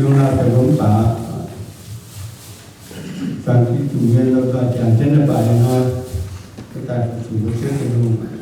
Nor daaih longx baac, Zaangc Giduc mienh lomh nzoih jangx jienv naaiv baac hnoi, daaih fu-sux mbuo Ziouv Tin-Hungh.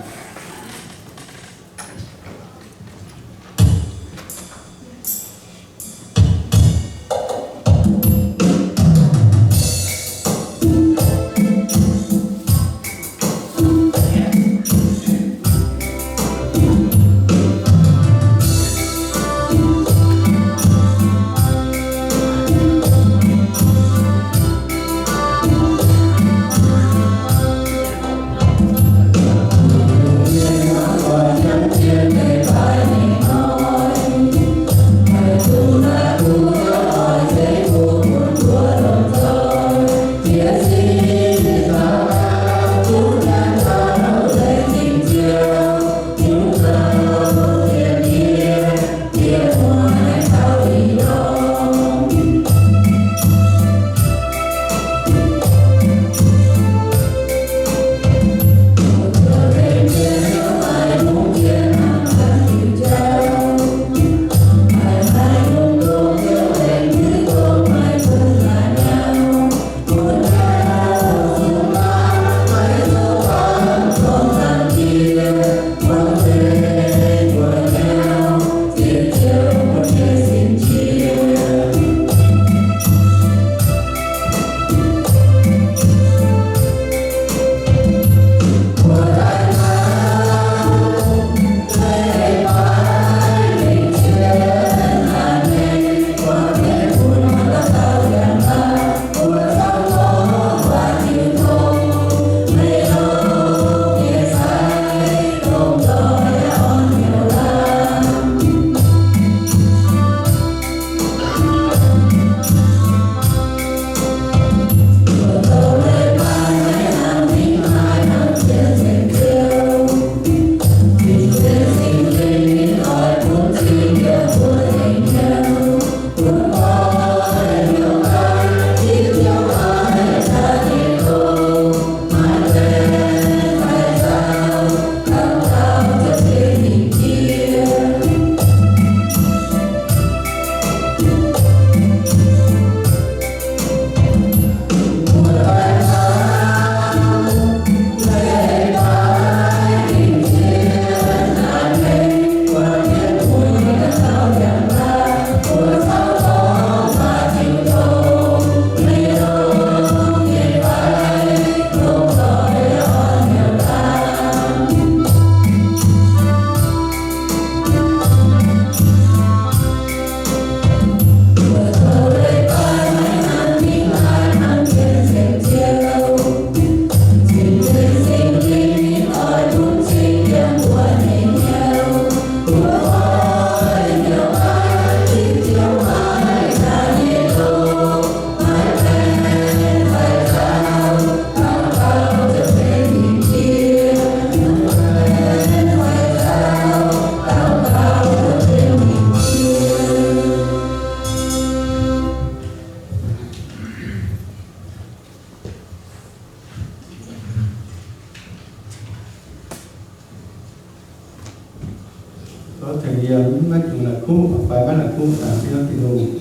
Tov tengx yie maiv dungx la'kuqv, fai maiv la'kuqv, dangx Ziouv Tin-Hungh.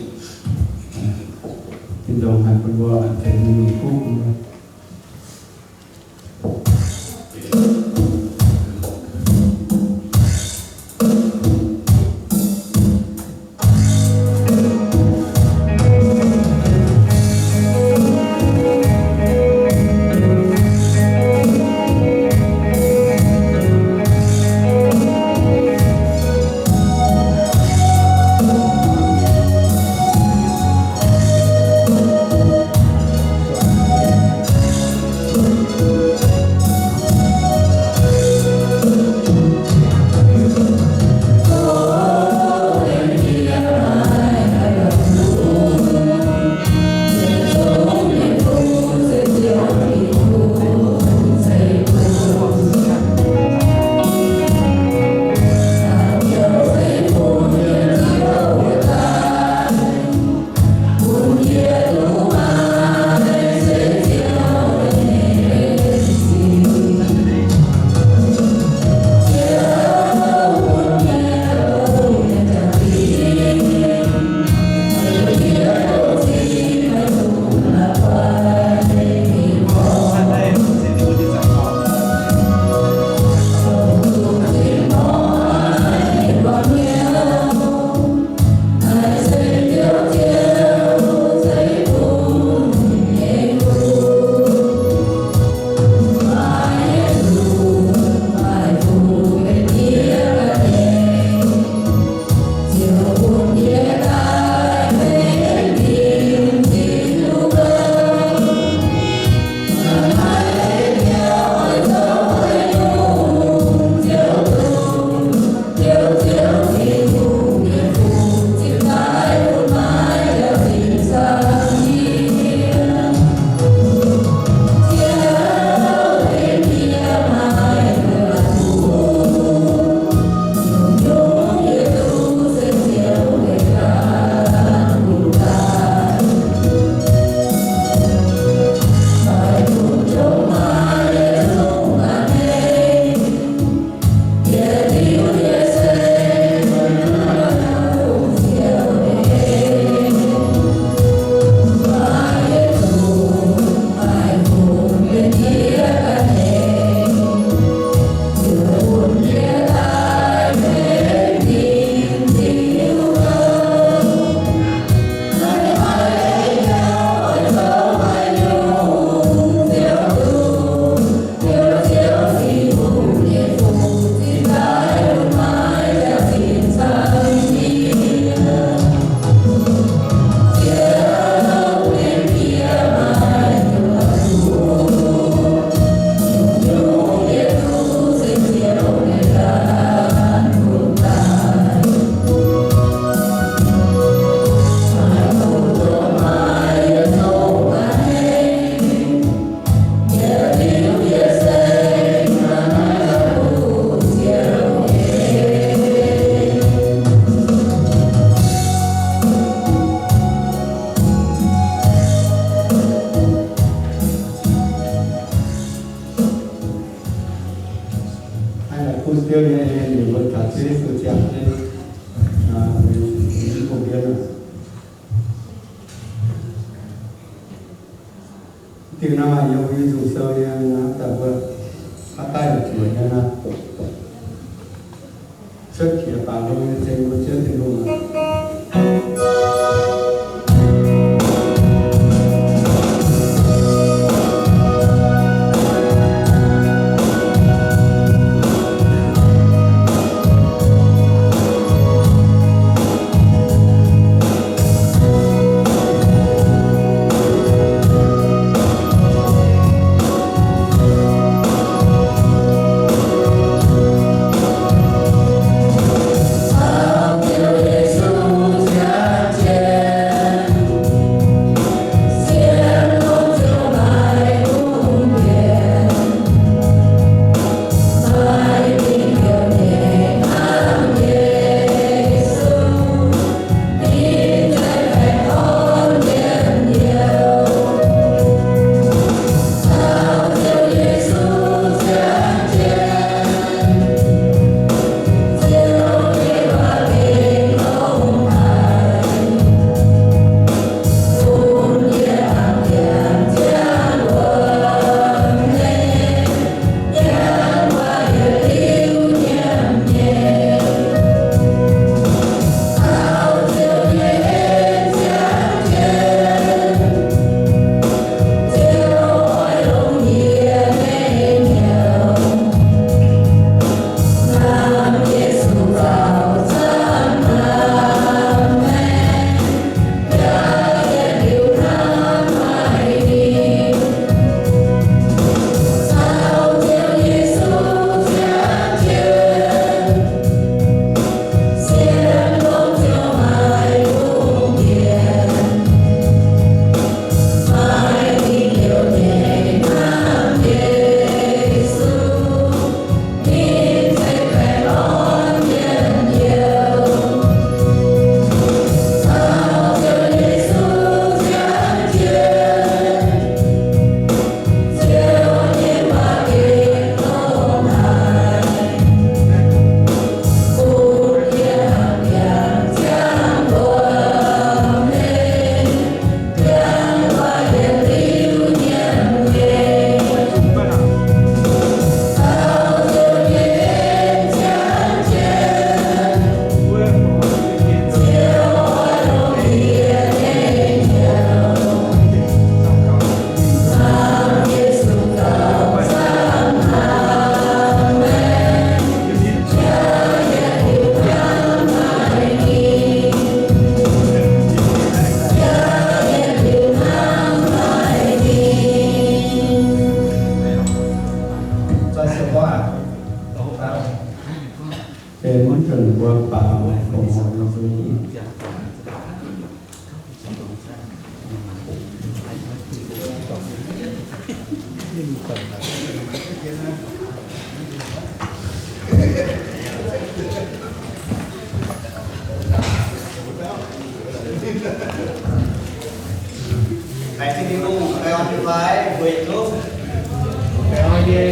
Tin-Hungh haih bun mbuo tengx Tin-Hungh kuqv. Mv bung mbienv aqv. Diuh nor yiem Ging-Sou nyei naaiv daaih mbuo haaix daaih zuoqc nyei naaiv. Cuotv jiex baaux nqoi nyei ceng mbuo Ziouv Tin-Hungh aqv. Laengz zingh Tin-Hungh, baengh orn jienv fai mbuo yietc zungv. Baengh orn nyei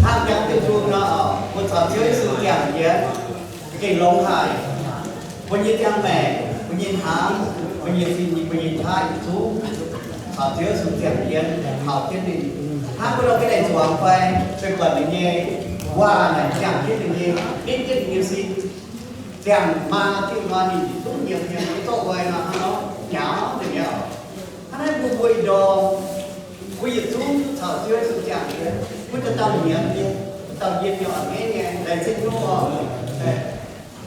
hnangv jangx Tin-Hungh nor, mbuo caux Ziouv Yesu ziangh jienv, gengh longx haic. Mbuo nyei ziangh maengc, mbuo nyei hnaangx, mbuo nyei sin, mbuo nyei qaqv yietc zungv caux Ziouv Yesu ziangh jienv, taux jienv ninh. Hnangv mbuo nor ga'naaiv zuangx fai, se buatc ninh nyei waac naaic ziangh jienv ninh nyei, nitv jienv ninh nyei sin. Ziangh maa, ziangh maa ninh yietc zungv nyiemc, nyiemc zorqv nqoi nor, hnangv nor nyaaux nzengc mi'aqv. Hnangv naaiv mbuo mbuo ih ndorm, mbuo yietc zungv caux Ziouv Yesu ziangh jienv, mbuo dauh dauh nyiemc nyei, dauh yiem nyei, a'hneiv nyei, laengz zingh Tin-Hungh oc.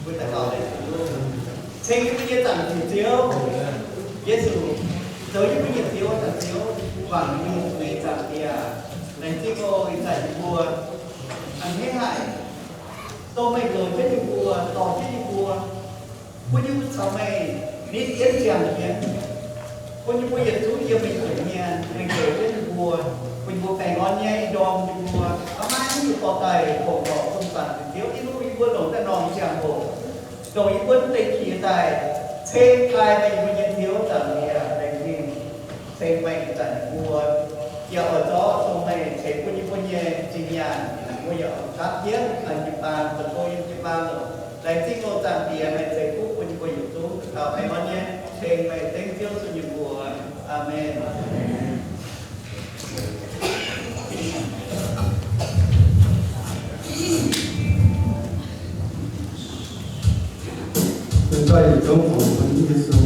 Mbuo daux gaux laengz zingh Tin-Hungh. Ceng yie mbuo nyei Zaangc Diex Ziouv Yesu, zoux yie mbuo nyei Ziouv, Zaangc Ziouv, wangc yie mbuo nyei Zaangc Diex. Laengz zingh oc, ih zanc yie mbuo a'hneiv haic, dongh meih zoux jienv yie mbuo, dorh jienv yie mbuo, bun yie mbuo caux meih nitv jienv ziangh jienv, bun yie mbuo yietc zungv yiem meih nzuonx mienh, meih zoux jienv yie mbuo, bun yie mbuo baengh orn nyei ih ndorm yie mbuo a'maih mv nyungc dorh daaih fongc lorqc bun Zaangc Diex Ziouv, yie mbuo, yie mbuo longc daaih norm ziangh hoc, dongh yie mbuo deix qiex daaih ceng taaih meih, yie mbuo nyei Ziouv Zaangc Diex, laengz zingh ceng meih ih zanc yie mbuo. Yaac oix zorqv dongh meih ceix bun yie mbuo nyei zinh nyaanh, yie mbuo yaac oix gapv jienv yiem jiu-baang, zoux gong yiem jiu-baang oc. Laengz zingh loh zaangc Diex, meih ceix fuqv bun yie mbuo yietc zungv. Dauh aengx orn nyei, tengx meih dengv Ziouv Yesu nyei mbuox. Aamen. Yietc zungv fungx bun Yesu.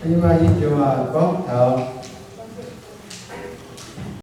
Ih hnoi yie ziouc gorngv taux